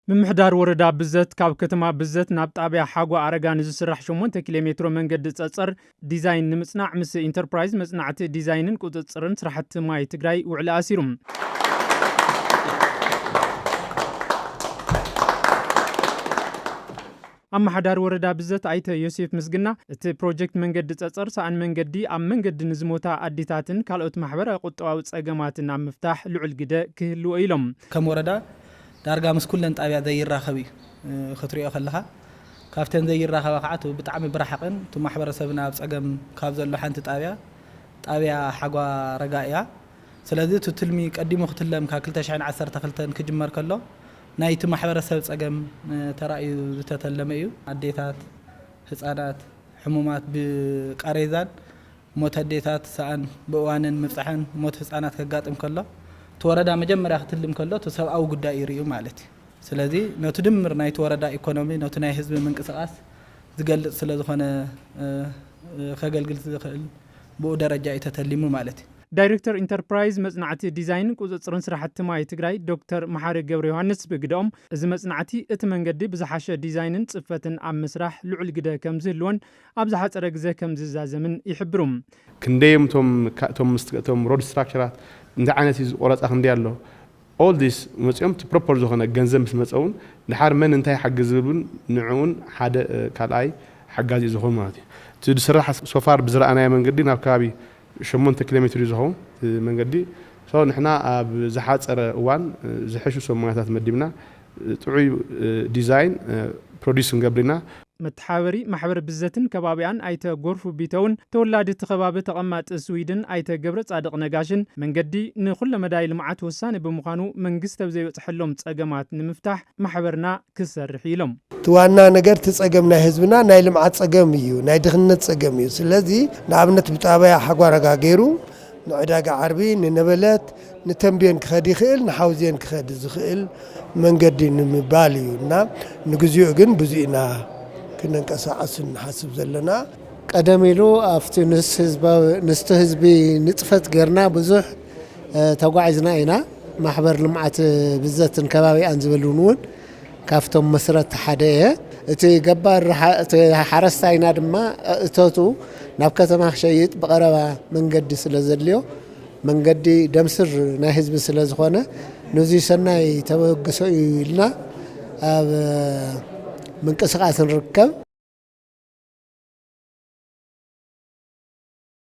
ምምሕዳር ወረዳ ብዘት ካብ ከተማ ብዘት ናብ ጣብያ ሓጓ ኣረጋ ንዝስራሕ ሸሞንተ ኪሎ ሜትሮ መንገዲ ጸጸር ዲዛይን ንምጽናዕ ምስ ኢንተርፕራይዝ መጽናዕቲ ዲዛይንን ቁጽጽርን ስራሕቲ ማይ ትግራይ ውዕሊ ኣሲሩ። ኣመሓዳሪ ወረዳ ብዘት ኣይተ ዮሴፍ ምስግና፣ እቲ ፕሮጀክት መንገዲ ጸጸር ሰኣን መንገዲ ኣብ መንገዲ ንዝሞታ ኣዴታትን ካልኦት ማሕበራዊ ቁጠባዊ ጸገማትን ኣብ ምፍታሕ ልዑል ግደ ክህልዎ ኢሎም። ከም ወረዳ ዳርጋ ምስ ኩለን ጣብያ ዘይራኸብ እዩ። እ፣ ክትሪኦ ከለኻ ካብተን ዘይራኸባ ከዓ እቲ ብጣዕሚ ብራሕቕን እቲ ማሕበረሰብና ኣብ ጸገም ካብ ዘሎ ሓንቲ ጣብያ፣ ጣብያ ሓጓ ረጋ እያ። ስለዚ እቲ ትልሚ ቀዲሙ ክትለም ካብ ክልተ ሽሕን ዓሰርተ ክልተን ክጅመር ከሎ ናይቲ ማሕበረሰብ ጸገም፣ እ፣ ተራእዩ ዝተተለመ እዩ። ኣዴታት፣ ህጻናት፣ ሕሙማት ብቃሬዛን ሞት ኣዴታት ሰኣን ብእዋንን ምብጻሕን ሞት ህጻናት ከጋጥም ከሎ እቲ ወረዳ መጀመርያ ክትልም ከሎ እቲ ሰብኣዊ ጉዳይ እዩ ርእዩ ማለት እዩ። ስለዚ ነቲ ድምር ናይቲ ወረዳ ኢኮኖሚ ነቲ ናይ ህዝቢ ምንቅስቃስ ዝገልጽ ስለ ዝኾነ፣ እ፣ እ፣ ከገልግል ዝኽእል ብኡ ደረጃ እዩ ተተሊሙ ማለት እዩ። ዳይሬክተር ኢንተርፕራይዝ መጽናዕቲ ዲዛይንን ቁጽጽርን ስራሕቲ ማይ ትግራይ ዶክተር መሓሪ ገብረ ዮሃንስ ብግደኦም፣ እዚ መጽናዕቲ እቲ መንገዲ ብዝሓሸ ዲዛይንን ጽፈትን ኣብ ምስራሕ ልዑል ግደ ከም ዝህልዎን ኣብ ዝሓጸረ ግዜ ከም ዝዛዘምን ይሕብሩ። ክንደይ እዮም እቶም ካ-፣ እቶም ምስ-፣ እቶም ሮድ ስትራክቸራት እንታይ ዓይነት እዩ ዝቆረጻ ክንደይ ኣሎ? All this መጺኦም እቲ ፕሮፐር ዝኾነ ገንዘብ ምስ መጸ እውን ድሓር መን እንታይ ሓግዝ ዝብል እውን ንዕኡን ሓደ፣ እ፣ ካልኣይ ሓጋዚ እዩ ዝኾን ማለት እዩ። እቲ ዝስራሕ ሶፋር ብዝረኣናዮ መንገዲ ናብ ከባቢ ሸሞንተ ኪሎ ሜትር እዩ ዝኸውን እቲ መንገዲ። ሶ ንሕና ኣብ ዝሓጸረ እዋን፣ እ፣ ዝሐሹ ሰብ ሞያታት መዲብና፣ እ፣ ጥዑይ፣ እ፣ ዲዛይን፣ እ፣ ፕሮዲስ ክንገብር ኢና። መተሓበሪ ማሕበር ብዘትን ከባቢኣን ኣይተ ጎርፉ ቢተውን ተወላዲ እቲ ከባቢ ተቐማጢ ስዊድን ኣይተ ገብረ ጻድቕ ነጋሽን መንገዲ ንኹለ መዳይ ልምዓት ወሳኒ ብምዃኑ መንግስቲ ኣብ ዘይበጽሐሎም ጸገማት ንምፍታሕ ማሕበርና ክሰርሕ ኢሎም። እቲ ዋና ነገር እቲ ጸገም ናይ ህዝብና ናይ ልምዓት ጸገም እዩ፣ ናይ ድኽነት ጸገም እዩ። ስለዚ ንኣብነት ብጣብያ ሓጓረጋ ገይሩ ንዕዳጋ ዓርቢ፣ ንነበለት፣ ንተንቤን ክኸድ ይኽእል፣ ንሓውዜን ክኸድ ዝኽእል መንገዲ ንምባል እዩ። እና ንግዚኡ ግን ብዙ ኢና ክንንቀሳቐስ ንሓስብ ዘለና። ቀደም ኢሉ ኣብቲ ንስ ህዝባዊ-፣ ንስቲ ህዝቢ ንጥፈት ጌርና ብዙሕ፣ እ፣ ተጓዒዝና ኢና። ማሕበር ልምዓት ብዘትን ከባቢኣን ዝብል እውን እውን ካብቶም መስረቲ ሓደ እየ። እቲ ገባር ሓ-፣ እቲ ሓረስታይና ድማ እቶቱ ናብ ከተማ ክሸይጥ ብቐረባ መንገዲ ስለ ዘድልዮ፣ መንገዲ ደምስር ናይ ህዝቢ ስለ ዝኾነ፣ ነዚ ሰናይ ተበግሶ እዩ ኢልና ኣብ ምንቅስቃስ ንርከብ።